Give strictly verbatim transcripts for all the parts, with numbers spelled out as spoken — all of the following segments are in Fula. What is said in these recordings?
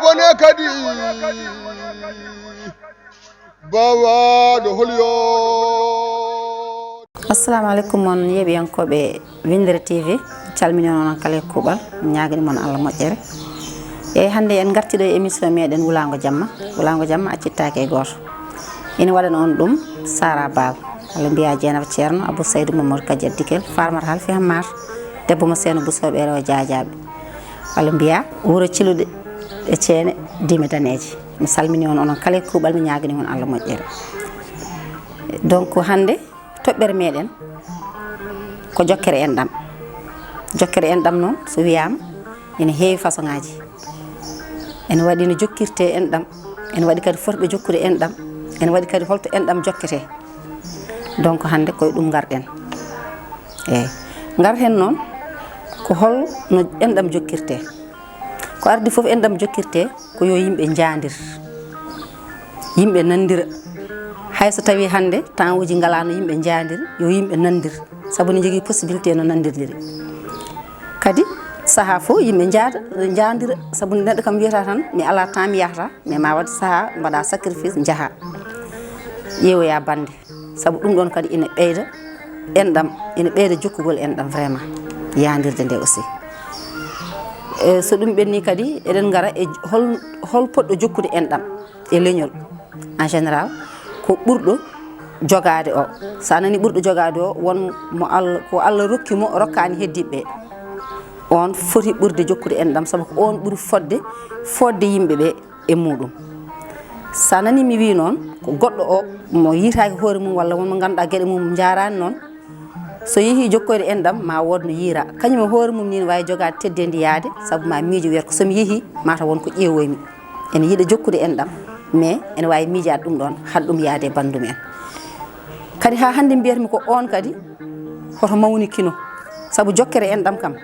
One kadi bawaɗo holyo. Assalamu aleykum, on yeeɓiyankooɓe Winndere T V, calmini on, onon kala e kuuɓal, ñaagani mon Allah moƴƴere. Eyyi, hannde en ngarti ɗo e émission meɗen Wulaango Jamma. Wulaango Jamma accittaake e gooto. Ina waɗana on ɗum Sara Bal, walla mbiya Jeynaba Ceerno, Abou Saydou Mamadou Kadiat Dikel, Farmata Halfi Hammar, debbo mo Seeno Busooɓe e rewo Jaajaaɓe, walla mbiya wuro Ciluɗe e Ceene Dime Daneeje. Mi salmini on, onon kala e kuuɓal, mi ñaagani on Allah moƴƴere. Donc, hannde toɓɓere meɗen ko jokkere enɗam. Jokkere enɗam noon, so wiyaama, ene heewi façon ŋaaji. Ene waɗi no jokkirte enɗam, ene waɗi kadi fotɓe jokkude enɗam, ene waɗi kadi holto enɗam jokkete. Donc, hannde koye ɗum ngarɗen. Eeyi, ngarten noon ko hol no enɗam jokkirte. Ko ardi fof enɗam jokkirte ko yo yimɓe njaandir, yimɓe nanndira. Hay so tawii hannde temps uji ngalaano yimɓe njaandir, yo yimɓe nanndir, sabu ne njogii possibilité no nanndirde. Kadi sahaa fof yimɓe njaada, njaandira, sabu neɗɗo kam wiyata tan, "Mi alaa temps, mi yahata," mais ma waɗ sahaa mbaɗa sacrifice, njaha, ƴeewoya bannde. Sabu ɗum ɗon kadi ina ɓeyda enɗam, ina ɓeyda jokkugol enɗam vraiment, yaandirde nde aussi. E so ɗum ɓenni kadi, eɗen ngara e hol, hol poɗɗo jokkude enɗam e leñol en général, ko ɓurɗo jogaade o. So a nani ɓurɗo jogaade o, won mo Allah, ko Allah rokki mo, rokkaani heddiiɓe ɓe. On foti ɓurde jokkude enɗam, sabu ko on ɓuri fodde, fodde yimɓe ɓe e muɗum. So a nani mi wi noon, ko goɗɗo o mo yiitaaki hoore mum, walla won mo ngannduɗaa geɗe mum njaaraani noon, so yehi jokkoyde enɗam, ma wood no yiira. Kañum e hoore mum ni ne waawi jogaade teddeendi yaade, sabu ma miijo wiyata ko so mi yehi, mata won ko ƴeewoymi. Ene yiɗa jokkude enɗam, mais ene waawi miijaade ɗum ɗon, haɗa ɗum yaade e banndum en. Kadi haa hannde mbiyatmi ko on kadi hoto mawnikino, sabu jokkere enɗam kam,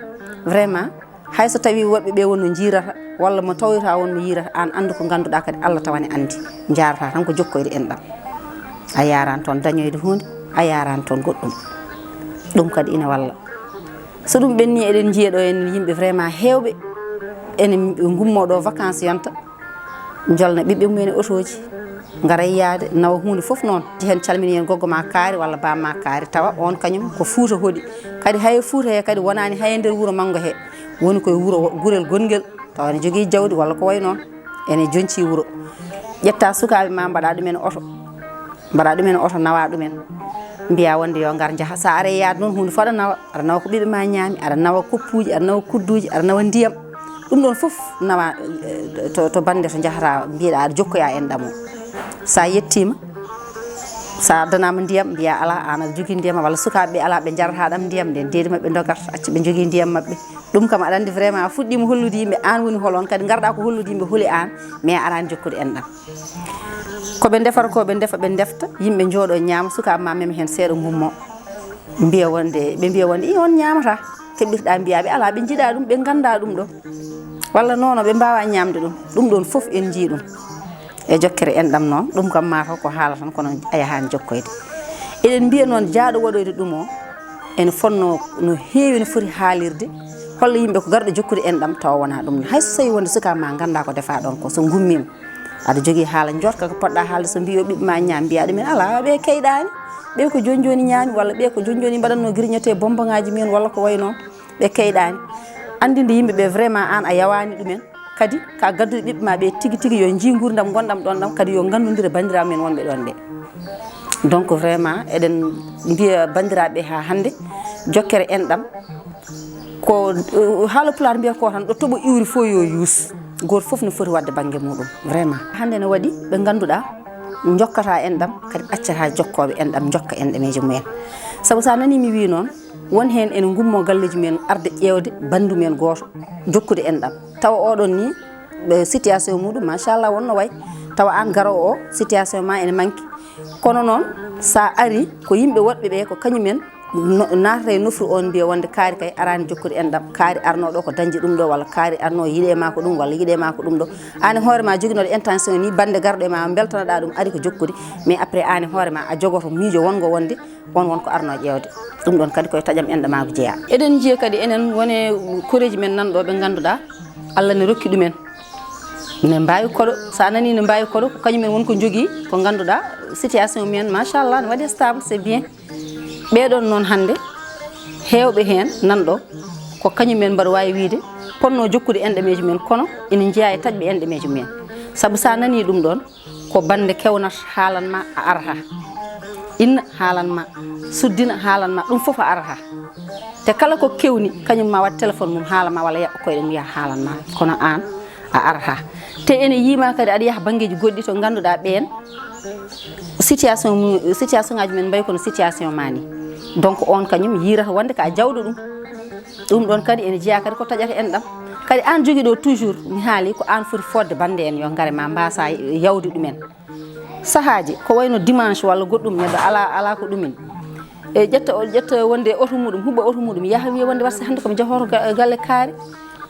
vraiment, hay so tawii woɗɓe ɓe won no njiirata, walla mo tawoyta won no yiirata, aan anndu ko ngannduɗaa kadi Allah tawa ne anndi. Njaarata tan ko jokkoyde enɗam. A yaaraani toon dañoyde huunde, a yaaraani toon goɗɗum. Ɗum kadi ina walla. So ɗum ɓenni, eɗen njiya ɗo en yimɓe vraiment heewɓe ene ngummoo ɗo vacances yonta, njolna ɓiɓɓe mum en e otooji, ngara yiyaade, nawa huunde fof noon. Heen calmini heen goggo ma kaari walla baam ma kaari, tawa on kañum ko Fuuta hoɗi. Kadi hay Fuuta he kadi wonaani hay e nder wuro manngo he, woni koye wuro wo-, gurel gonngel, tawa ene jogii jawdi walla ko wayi noon, ene jonci wuro. Ƴetta sukaaɓe ma, mbaɗa ɗumen oto, mbaɗa ɗumen oto, nawa ɗumen, mbiya wonde yo ngar njaha. So a ari yaade noon, huunde fof aɗa nawa, aɗa nawa ko ɓiɓɓe ma ñaami, aɗa nawa koppuuji, aɗa nawa kudduuji, aɗa nawa ndiyam. Ɗum ɗon fof nawa, eh, to, to bannde to njahata, mbiyeɗa aɗa jokkoya enɗam o. So a yettiima, so a addanaama ndiyam, mbiya alaa, aan aɗa jogii ndiyam, walla sukaaɓe ɓe alaa ɓe njarata ɗam ndiyam, nden deedi maɓɓe ndogat, acca ɓe njogii ndiyam maɓɓe. Ɗum kam aɗa anndi vraiment a fuɗɗiima hollude yimɓe aan woni hol on, kadi ngarɗa ko hollude yimɓe holi aan, mais a araani jokkude enɗam. Ko ɓe ndefata ko, ɓe ndefa, ɓe ndefta, yimɓe njooɗo ñaama, sukaaɓe ma mema heen seeɗa ngummo. Mbiya wonde, ɓe mbiya wonde, "I, on ñaamata." Keɓirɗa mbiyaɓe alaa, ɓe njiɗa ɗum, ɓe ngannda ɗum ɗo. Walla non, ɓe mbaawa ñaamde ɗum. Ɗum ɗon fof en njii ɗum. E jokkere enɗam noon, ɗum kam maa taw ko haala tan, kono a yahaani jokkoyde. Eɗen mbiya noon, jaaɗo waɗoyde ɗum o, ene fotnoo no heewi, no foti haalirde, holla yimɓe ko garɗo jokkude enɗam, tawa wonaa ɗum. Hay so tawii wonde suka ma ngannda ko defaa ɗon ko, so ngummiima, aɗa jogii haala njooɗka ko poɗɗa haalde, so mbiyo ɓiɓɓe ma ñaam, mbiya ɗumen, "Alaa, ɓe keyɗaani, ɓe ko jooni jooni ñaami, walla ɓe ko jooni jooni mbaɗatno grignoté bonbon ŋaaji mumen, walla ko wayi noon, ɓe keyɗaani." Anndinde yimɓe ɓe vraiment aan a yawaani ɗumen, kadi ka gaddude ɓiɓɓe ma ɓe tigi tigi yo njii nguurndam ngonɗam ɗon ɗam, kadi yo nganndondire banndiraaɓe men wonɓe ɗon ɓe. Donc vraiment eɗen mbiya banndiraaɓe haa hannde, jokkere enɗam ko, uh, haala pulaar mbiya ko tan ɗo toɓo iwri fof yo yuus. Gooto fof no foti waɗde bannge muɗum, vraiment. Hannde ne waɗi ɓe ngannduɗaa njokkata enɗam, kadi accata jokkooɓe enɗam njokka enɗameeje mumen. Sabu so a nanii mi wii noon, won heen ene ngummoo galleeji mumen arde ƴeewde banndu men gooto, jokkude enɗam. Tawa oɗon nii, ɓe situation muɗum, machallah, wonno wayi. Tawa aan garoowo o, situation ma ene manki. Kono noon, so a arii, ko yimɓe woɗɓe ɓe, ko kañumen no-, naatata e nofru on, mbiya wonde kaari kay araani jokkude enɗam, kaari arnoo ɗo ko dañde ɗum ɗo, walla kaari arnoo yiɗee ma ko ɗum, walla yiɗee ma ko ɗum ɗo. Aan e hoore ma joginooɗo intention ni, bannde garɗo e ma, mbeltanoɗaa ɗum, ari ko jokkude, mais après aan e hoore ma a jogoto miijo wonngo wonde on won ko arnoo ƴeewde. Ɗum ɗon kadi koye taƴam enɗamaagu jeyaa. Eɗen njiya kadi enen wone koreeji men nan ɗo ɓe ngannduɗaa Allah ne rokki ɗumen. Ne mbaawi koɗo, so a nanii ne mbaawi koɗo, ko kañum en won ko njogii, ko ngannduɗaa situation mumen, machallah, ne waɗi stable, c'est bien. Ɓee ɗoon noon hannde, heewɓe heen nan ɗo, ko kañum en mbaɗa waawi wiyde, potnoo jokkude enɗameeji mumen, kono ina njeyaa e taƴɓe enɗameeji mumen. Sabu so a nanii ɗum ɗoon, ko bannde kewnat haalan ma a arata. Inna haalan ma, suddina haalan ma, ɗum fof a arata. Te kala ko kewni, kañum ma waɗ téléphone mum haala ma walla yaɓɓa koyɗe mum yaha haalan ma. Kono aan, a arata. Te ene yiima kadi aɗa yaha banngeeji goɗɗi to ngannduɗaa ɓeen, situation mu-, situation ngaji men mbayi kono situation ma ni. Donc on kañum yiirata wonde ka jawɗo ɗum. Ɗum ɗon kadi ene jeyaa kadi ko taƴata enɗam. Kadi aan jogi ɗo toujours, mi haali ko aan foti fodde bannde en yo ngare ma mbasa yawde ɗumen. Sahaaji ko wayno dimanche walla goɗɗum, neɗɗo ala, ala ko ɗumin. E ƴetta, o ƴetta wonde oto muɗum, huɓɓa oto muɗum, yaha wiya wonde waɗde hannde komi jahooto ga-, galle kaari.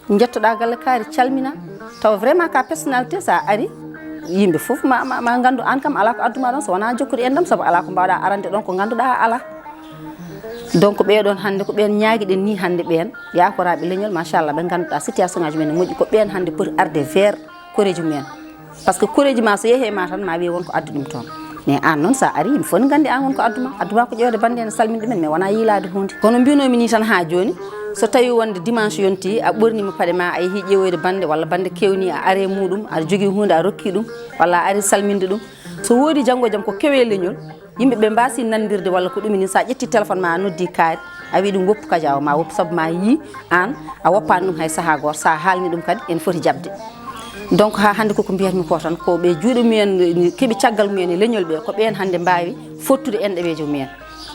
Jettoɗa galle kaari, calmina. Tawa vraiment ka personnalité, sa ari, yimɓe fof ma, ma, ma nganndu aan kam ala ko adduma ɗon, so wona jokkude enɗam, sabu ala ko mbawɗa arande ɗon ko ngannduɗa a ala. Donc ɓee ɗon hannde ko ɓeen ñaagiɗen ni hannde ɓeen, yaakoraaɓe leñol, machallah, ɓe ngannduɗa situation ngaji men ne moƴƴi, ko ɓeen hannde poti arde vers koreeji mumen. Par ce que koreeji ma so yehi e ma tan ma wiye won ko addi ɗum toon. Mais aan noon sa ari, yimɓe fof ne nganndi aan won ko adduma. Adduma ko ƴeewde bannde ene salmini ɗumen, mais wona yiilaade huunde. Kono mbinomi ni tan haa jooni, so tawi wonde dimanche yonti, a ɓornima paɗe ma, a yehi ƴeewoyde bannde, walla bannde kewni, a are muɗum, aɗa jogii huunde, a rokki ɗum, walla a ari salminde ɗum. So woodi janngo e jam ko kewe leñol, yimɓe ɓe mbasi nandirde walla ko ɗum ni, sa ƴetti téléphone ma a noddi kaari, a wi ɗum woppu kaja o ma woppu, sabu ma yii aan a woppani ɗum hay saha goto, sa haalni ɗum kadi ene foti jaɓde. Donc ha hannde koko mbiyatmi ko tan, ko ɓe juuɗe mumen keeɓi caggal mumen e leñol ɓe, ko ɓeen hannde mbaawi fottude enɗameejo mumen.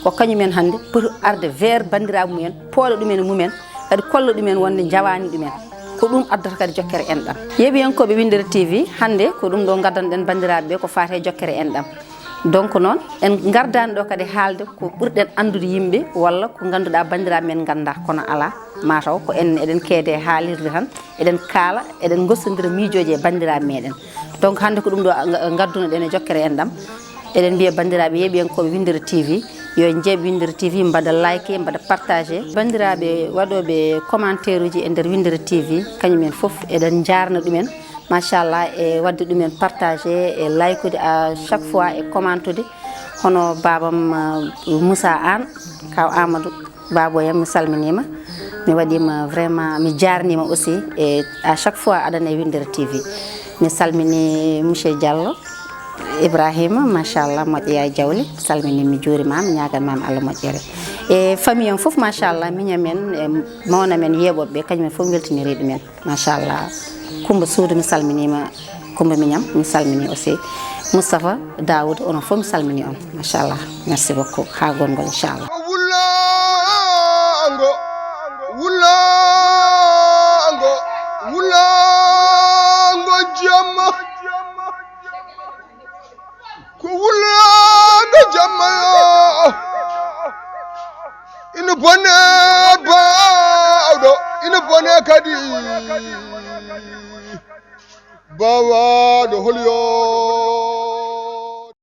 Ko kañumen hannde poti arde vers banndiraaɓe mumen, pooɗa ɗumen e mumen, kadi kolla ɗumen wonde njawani ɗumen. Ko ɗum addata kadi jokkere enɗam. Yeeɓiyankooɓe Winndere T V, hannde ko ɗum ɗo ngaddanɗen banndiraaɓe ɓe ko faati e jokkere enɗam. Donc noon, en ngardaani ɗo kadi haalde ko ɓurɗen anndude yimɓe walla ko ngannduɗaa banndiraaɓe men nganndaa, kono alaa, mataw ko en eɗen keede haalirde tan, eɗen kaala, eɗen ngossondira miijooji e banndiraaɓe meɗen. Donc hannde ko ɗum ɗo nga-, ngaddunoɗen e jokkere enɗam. Eɗen mbiya banndiraaɓe yeeɓiyankooɓe Winndere T V, yo njeeɓ Winndere T V, mbaɗa like, mbaɗa partagé. Banndiraaɓe waɗooɓe commentaire uji e nder Winndere T V, kañumen fof eɗen njaarna ɗumen. Machallah, e waɗde ɗumen partagé, e like ude à chaque fois, e commentude. Hono baabam, uh, Moussa Anne, kaw Amadou Baboyam, mi salminiima. Mi waɗiima vraiment, mi jaarniima aussi, e à chaque fois aɗa e Winndere T V. Mi salmini monsieur Diallo, Ibrahima, machallah, moƴƴo yaay jawle. Mi salmini, mi juurima, mi ñaagan ma Allah moƴƴere. E famille am fof, machallah, miñam en, e mawna men yeeɓoɓe, kañum en fof weltiniri ɗumen. Machallah. Kumba Suudu, mi salminiima. Kumba Miñam, mi salmini aussi. Moustapha Daoud, onon fof mi salmini on. Machallah. Merci beaucoup. Ha gongol, inchallah. Wullango, wullango, wullango jamma. Ko wullango jamma yo. Ina bone baawɗo, ina bone kadi. Baawɗo hol yo.